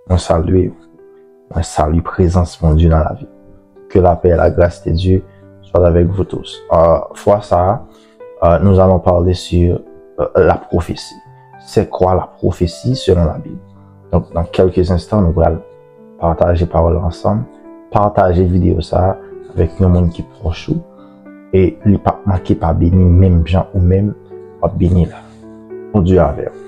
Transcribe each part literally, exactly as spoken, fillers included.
Mwen salye w. Mwen salye prezans Bondye nan lavi w. Que la paix et la grâce de Dieu soient avec vous tous. Euh, fwa sa a, euh, nous allons parler sur euh, la prophétie. C'est quoi la prophétie selon la Bible? Donk, nan kèlke enstan, nou pral pataje pawòl la ansanm. Pataje videyo sa a avèk yon moun ki pwòch ou. E li p ap manke pa beni menm jan ou menm w ap beni la. Bondye avè w.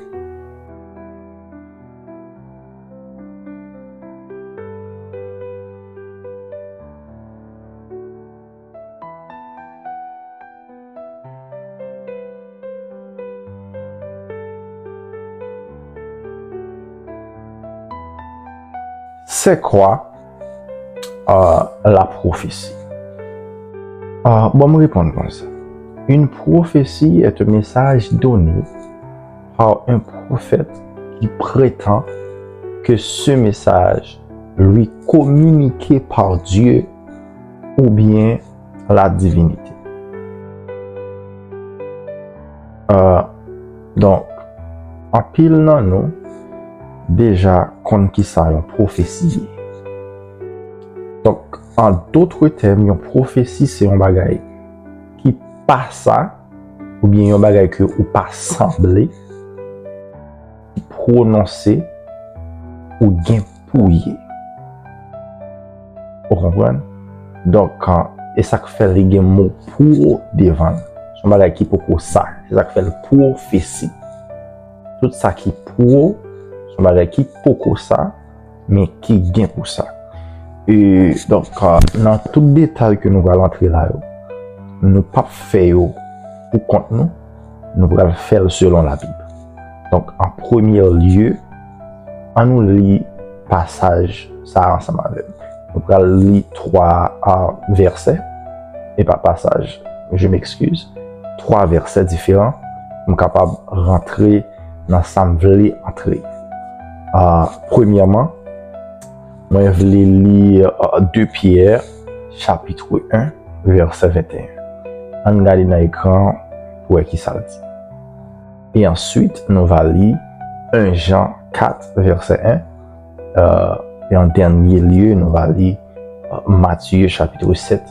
C'est quoi euh, la prophétie? Euh, bon, mwen reponn konsa. Une prophétie est un message donné par un prophète qui prétend que ce message lui communiqué par Dieu ou bien la divinité. Euh, donk, anpil nan nou deja konn kisa yon pwofesi ye. Donk, an dotre tèm, yon pwofesi se yon bagay ki pa sa, oubyen yon bagay ke ou pa sanble pwononse ou gen pou ye. Ou konprann? Donk, e sa k fè li gen mo pwo devan l. Se yon bagay ki poko sa. Se sa k fè l pwofesi. Tout sa ki pwo, se yon bagay ki poko sa, men ki gen pou sa. E, donk, nan tout detay ke nou pral antre la yo, nou p ap fè yo pou kont nou, nou pral fè l selon Labib. Donk, an premye lye, ann nou li pasaj sa a ansanm avè m. Nou pral li twa, a, vèsè, e pa pasaj, je m'excuse, twa vèsè diferan, pou m kapab rantre nan sa m vle antre. A, premyèman, mwen vle li, a, de Pyè, chapit en, vèsè venteyen. Ann gade nan ekran pou wè kisa l di. E answit, nou va li en Jan kat, vèsè en, e, e an dènye lye, nou va li, e, Matye, chapit sèt,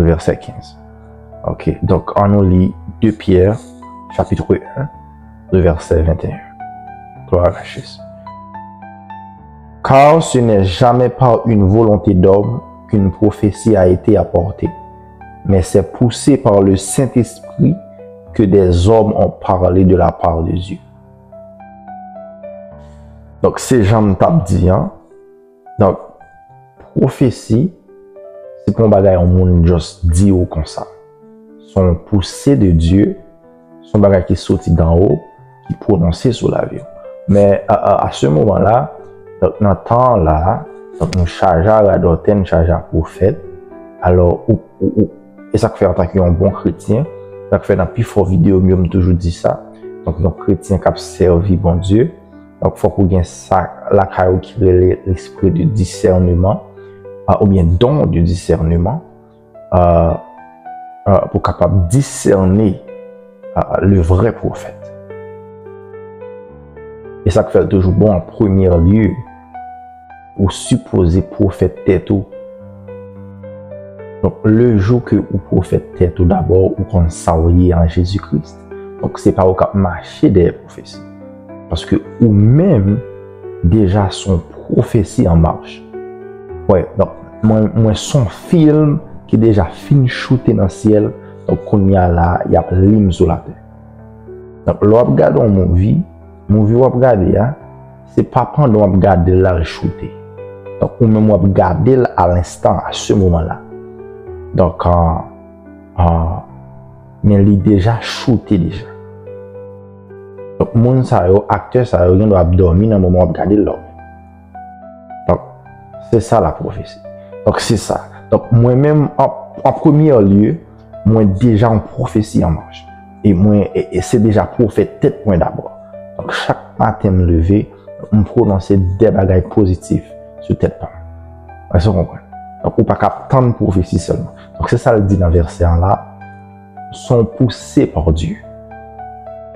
vèsè kenz. Ok, donk, ann nou li de Pyè, chapit en, le vèsè venteyen. Gloire à Jésus. Car ce n'est jamais par une volonté d'homme qu'une prophétie a été apportée, mais c'est poussé par le Saint-Esprit que des hommes ont parlé de la part de Dieu. Donk, se jan m t ap di an. Donk, pwofesi, se pa yon bagay yon moun just di w konsa. Se yon poussée de Dieu, se yon bagay ki soti danwo, ki pwononse sou lavi w. Men, a, a, a se moman la, donk, nan tan an la, donk, nou chaje a radòtè, nou chaje a pwofèt. Alò, ou, ou, ou, e sa k fè antanke yon bon kretyen, sa k fè nan pifò videyo m yo, m toujou di sa. Donk, yon kretyen k ap sèvi Bondye, donk, fòk ou gen sa lakay ou ki rele l'esprit de discernement, a, oubyen don de discernement, a, a, pou kapab disène, a, le vrai prophète. E sa k fè l toujou bon, an premye lye, ou sipoze pwofèt tèt ou. Donk, le jou ke ou pwofèt tèt ou dabò, ou konn sa w ye an Jezi Kris. Donk, se pa ou k ap mache dèyè pwofesi. Paske ou menm, deja se yon pwofesi an mach. Wè, donk, mwen, mwen se yon fim ki deja fin choute nan syèl, donk, kounye a la, y ap li m sou latè. Donk, lè w ap gade yon movie, movie w ap gade a, se pa pandan w ap gade l la l choute. Donk, ou menm w ap gade l à l'instant, à ce moment-là. Donk, an, an, men li deja choute deja. Donk, moun sa yo, aktè sa yo, gen dwa ap dòmi nan moman w ap gade l la. Donk, se sa la pwofesi. Donk, se sa. Donk, mwen menm, an, an premye lye, mwen deja yon pwofesi an mach. E mwen, e, e se deja pwofèt tèt mwen dabò. Donk, chak maten m leve, m pwononse de bagay pozitif sou tèt pa m. Èske w konprann? Donk, ou pa ka ap tann pwofesi sèlman. Donk, se sa l di nan vèsè an la, sont poussés par Dieu.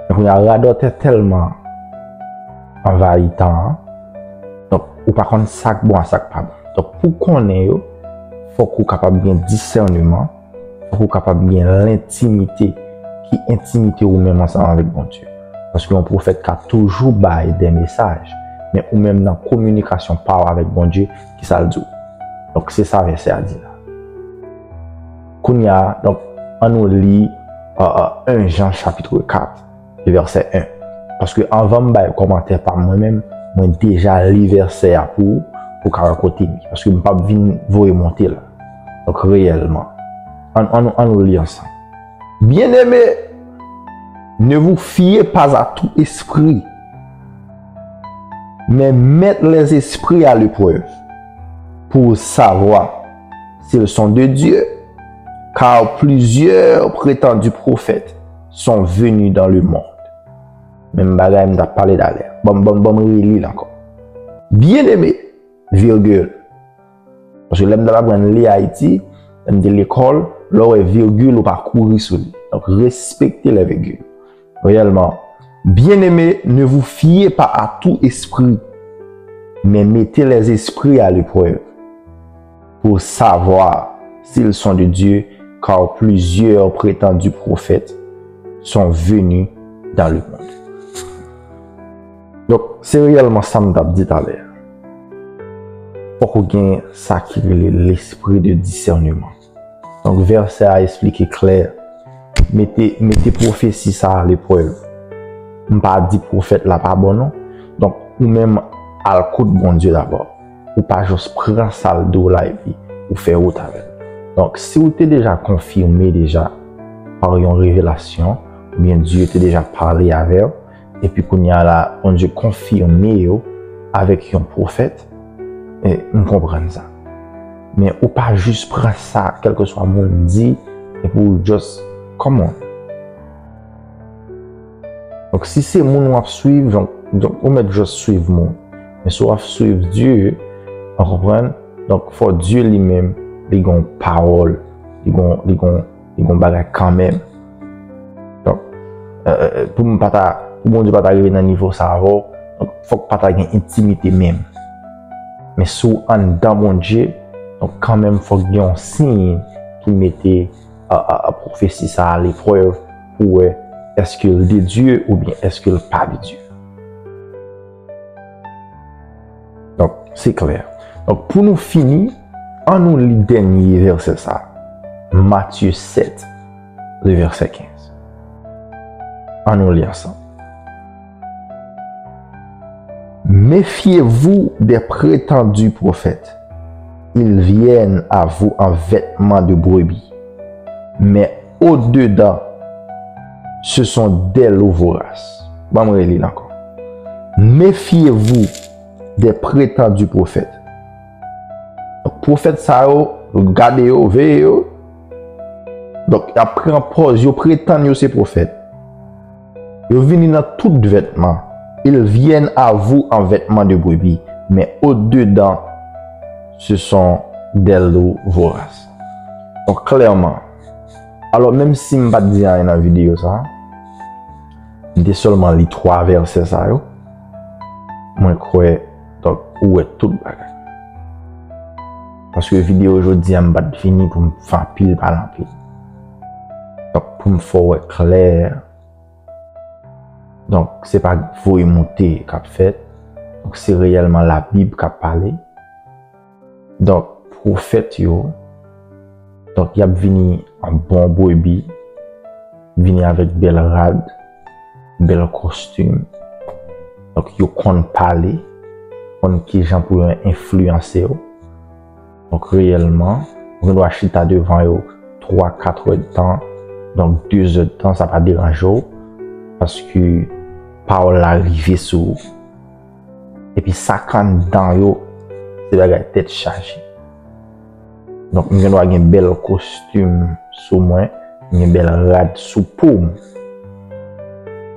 Donk, kounye a, radòtè tèlman anvayi tan an, donk, Ou pa konn sa k bon a sa k pa bon. Donk, pou konnen yo, fòk ou kapab gen disèneman, fòk ou kapab gen lentimite ki entimite ou menm ansanm avèk Bondye. Paske yon pwofèt ka toujou bay de mesaj, men ou menm nan kominikasyon pa w avèk Bondye, ki sa l di w? Donk, se sa vèsè a di la. Kounye a, donk, ann nou li uh, uh, en Jan chapit kat, vèsè en. Paske anvan m bay kòmantè pa m mwen menm, mwen deja li vèsè a pou ou, pou w ka wè kote m ye. Paske m p ap vin voye monte la. Donk, reyèlman, ann, ann, ann nou li ansanm. Bien-aimés, ne vous fiez pas à tout esprit, mais mettez les esprits à l'épreuve pour savoir s'ils sont de Dieu, car plusieurs prétendus prophètes sont venus dans le monde. Menm bagay m t ap pale talè. Bon, bon, bon, reli l ankò. Bien-aimés, virgule. Paske lè m t ap aprann li Ayiti, lè m te lekòl, lè w wè virgule, ou pa kouri sou li. Donk, respekte lè virgule. Reyèlman, bien-aimés, ne vous fiez pas à tout esprit, mais mettez les esprits à l'épreuve pour savoir s'ils sont de Dieu, car plusieurs prétendus prophètes sont venus dans le monde. Donk, se reyèlman sa m t ap di talè. Fòk ou gen sa ki rele lespri de disèneman. Donk, vèsè a esplike klè, mete, mete pwofesi sa a aleprèv. M pa di pwofèt la pa bon non. Donk, ou menm al koute Bondye dabò. Ou pa jis pran sa l di w la epi ou fè wout avè l. Donk, si w te deja konfime deja pa yon revelasyon, oubyen Dye te deja pale avè w, epi kounye a la, Bondye konfime yo avèk yon pwofèt, e, m konprann sa. Men ou pa jis pran sa, kèlkeswa moun di, epi w just, come on. Donk, si se moun w ap swiv, donk, donk ou mèt just swiv moun. Men si w ap swiv Dye, w konprann? Donk, fò Dye li menm, li gon pawòl, li gon, li gon, li gon bagay kanmenm. Donk, e, e, e, pou m pa ta, pou Bondye pa ta rive nan nivo sa avè w, donk, fòk pa ta gen entimite menm. Men si w anndan Bondye, donk, kanmenm fòk gen yon siy ki mete a, a, a pwofesi sa a aleprèv pou wè èske l de Dye oubyen èske l pa de Dye. Donk, se klè. Donk, pou nou fini, ann nou li dènye vèsè sa a. Matye sèt, le vèsè kenz. Ann nou li ansanm. Méfiez-vous des prétendus prophètes. Ils viennent à vous en vêtements de brebis, mais au-dedans, ce sont des loups voraces. Ban m reli l ankò. Méfiez-vous des prétendus prophètes. Donk, pwofèt sa yo, gade yo, veye yo. Donk, y ap pran pòz, yo pretann yo se pwofèt. Yo vini nan tout vètman. Ils viennent à vous en vêtements de brebis, mais au-dedans, ce sont des loups voraces. Donk, klèman, alò, menm si m pa t di anyen nan videyo sa, m te sèlman li twa vèsè sa yo, mwen kwè, donk, ou wè tout bagay. Paske videyo jodi a, m pa t vini pou m fè anpil pale anpil. Donk, pou m fè w wè klè, donk, se pa voye moute k ap fèt. Donk, se reyèlman Labib k ap pale. Donk, pwofèt yo, donk, y ap vini an bon brebi, vini avèk bèl rad, bèl kostim. Donk, yo konn pale, konn kijan pou yo enfliyanse w. Donk, reyèlman, ou gen dwa chita devan yo twa, kat èdtan, donk, de zèdtan, sa pa deranje w, paske pawòl la rive sou ou. Epi sa k anndan yo, se bagay tèt chaje. Donk, m gen dwa gen bèl kostim sou mwen, m gen bèl rad sou po m.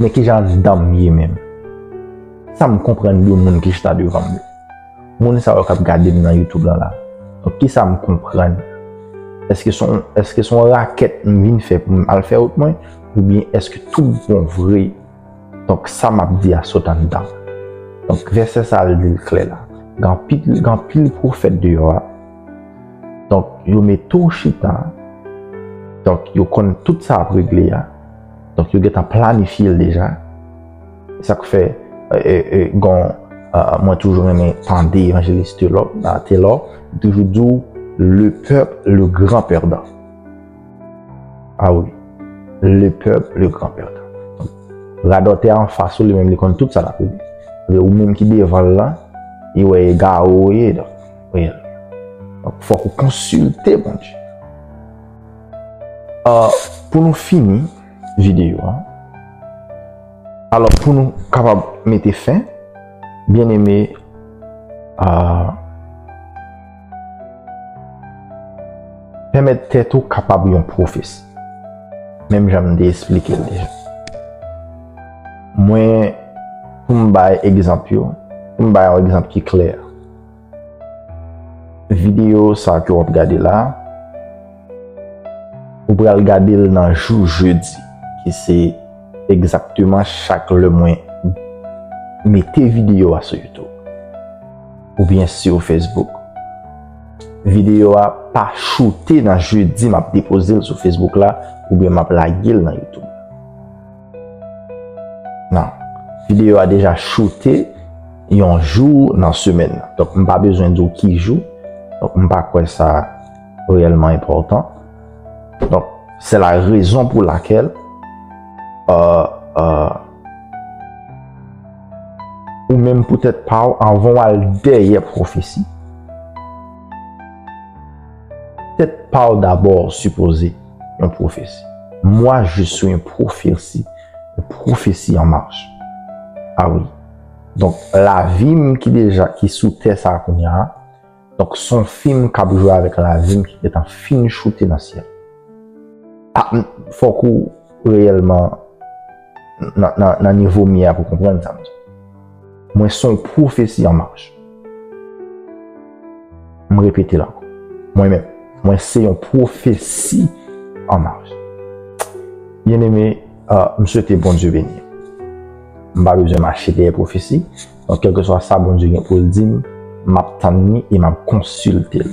Men kijan anndan m ye menm? Sa m konprann de moun ki chita devan m yo? Moun sa yo k ap gade m nan YouTube lan la. Donk, kisa m konprann? Èske se yon, èske se yon rakèt m vin fè pou m al fè wout mwen? Oubyen èske tout bon vre, donk, sa m ap di a sot anndan m? Donk, vèsè sa a, l di l klè la. Gen anpil, gen anpil pwofèt deyò a. Donk, yo mete w chita. Donk, yo konn tout sa ap regle a. Donk, yo gentan planifye l deja. Sa k fè, e, e, e, gon, e, mwen toujou renmen tande evanjelis Telò, a, Telò, li toujou di w, le peuple, le grand perdant. Ah wi, le peuple, le grand perdant. Donk, radòtè a anfas ou, li menm, li konn tout sa l ap regle. Ou menm ki devan l lan, li wè egare w ye, donk, reyèlman. Donk, fòk ou konsilte Bondye. Ah, pou nou fini videyo a, alò, pou nou kapab mete fen, byeneme, ah, pèmèt tèt ou kapab yon pwofesi. Menm jan m te esplike l deja. Mwen, pou m bay egzanp yo, pou m bay yon egzanp ki klè, videyo sa ke w ap gade la, ou pral gade l nan jou jedi, ki se egzakteman chak lè mwen mete videyo a sou YouTube oubyen sou Facebook. Videyo a pa choute nan jedi, m ap depoze l sou Facebook la oubyen m ap lage l nan YouTube. Non. Videyo a deja choute yon jou nan semèn nan. Donk, m pa bezwen di w ki jou. Donk, m pa kwè sa reyèlman enpòtan. Donk, se la rezon pou lakèl, euh, euh, ou menm pou tèt pa w, anvan w al dèyè pwofesi, tèt pa w dabò sipoze yon pwofesi. Moi, je suis une prophétie, une prophétie en marche. Ah wi. Donk, lavi m ki deja, ki sou tè sa a kounye a, donk, se yon fim k ap jwe avèk lavi m ki gentan fin choute nan syèl. Ah, m, fòk ou reyèlman nan, nan, nan nivo m ye a pou konprann sa m di. Mwen se yon pwofesi an mach. M repete l ankò. Mwen menm, mwen se yon pwofesi an mach. Byeneme, ah, m swete Bondye beni. M pa bezwen mache dèyè pwofesi. Donk, kèlkeswa sa Bondye gen pou l di m, m ap tann li e m ap konsilte l.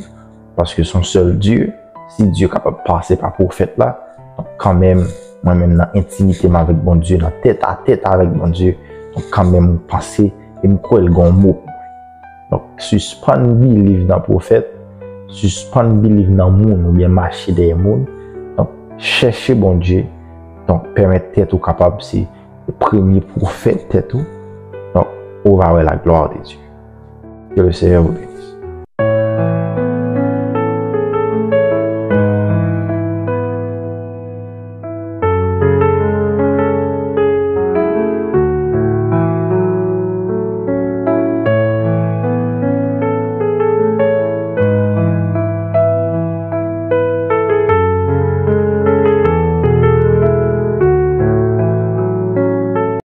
Paske se yon sèl Dye. Si Dye kapab pase pa pwofèt la, donk, kanmenm, mwen menm nan entimite m avèk Bondye, nan tèt a tèt avèk Bondye, donk, kanmenm, m panse e m kwè l gen yon mo pou mwen. Donk, sispann believe nan pwofèt, sispann believe nan moun oubyen mache dèyè moun. Donk, chèche Bondye, donk, pèmèt tèt ou kapab se premye pwofèt tèt ou. Donk, ou va wè la gloire de Dieu. Que le Seigneur vous bénisse.